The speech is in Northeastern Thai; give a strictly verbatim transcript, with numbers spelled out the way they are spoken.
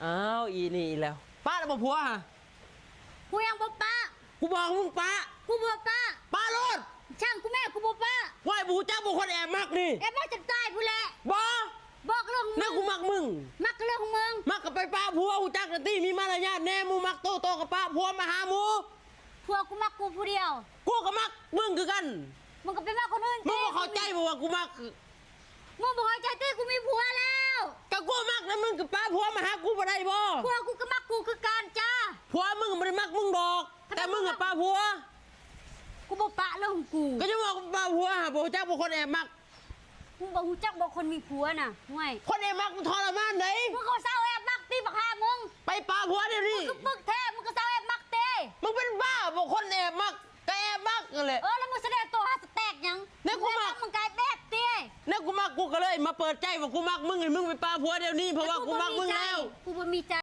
อ้าวอีนี่อีกแล้วปะแล้วบ่ผัวฮะ กูยังบ่ปะ กูบอกมึงปะ กูบ่ปะ ปะโลด ช่างกูแม่กูบ่ปะ ว่าไอ้บูจักบ่คนแอบมักนี่ แอบมาจนตายผู้นแหละ บ่ บอกเรื่องของ นั่นกู มึง มักมึง มักเรื่องของมึง มักก็ไปปะผัวกูจักนะตี้มีมารยาทแน่มึงมักโตโตก็ปะผัวมาหาหมู ผัวกูมักกูผู้เดียว กูก็มักมึงคือกัน มึงก็ไปมักคนอื่น มึงบ่เข้าใจบ่ว่ากูมัก มึงบ่เข้าใจตี้กูมีผัวแล้ว ก็กูมักนะมึงก็ปะผัวมาหากูบ่ได้บ่ ผัวกูก็มักกูคือกันจ้า ผัวมึงบ่ได้มักมึงดอก แต่มึงอะปะผัว กูบ่ปะเรื่องของกู ก็จะบอกปะผัวฮะบ่จักบ่คนแอบมัก มึงบ่ฮู้จักบ่คนมีผัวน่ะห่วย คนแอบมักมันทรมานไหน มึงก็เศร้าแอบมักตี้บักฮามึง ไปปะผัวเดี๋ยวนี้ มึงก็ปึกแท้มึงก็เศร้าแอบมักตี้ มึงเป็นบ้าบ่คนแอบมักก็แอบมักนั่นแหละ เออแล้วมึงแสดงตัวหาสแต็กหยัง เนี่ยกูมัก มึงกลายแบบตี้ เนี่ยกูมักกูก็เลยมาเปิดใจว่ากูมักมึงให้มึงไปปะผัวเดี๋ยวนี้เพราะว่ากูมักมึงแล้ว กูบ่มีใจ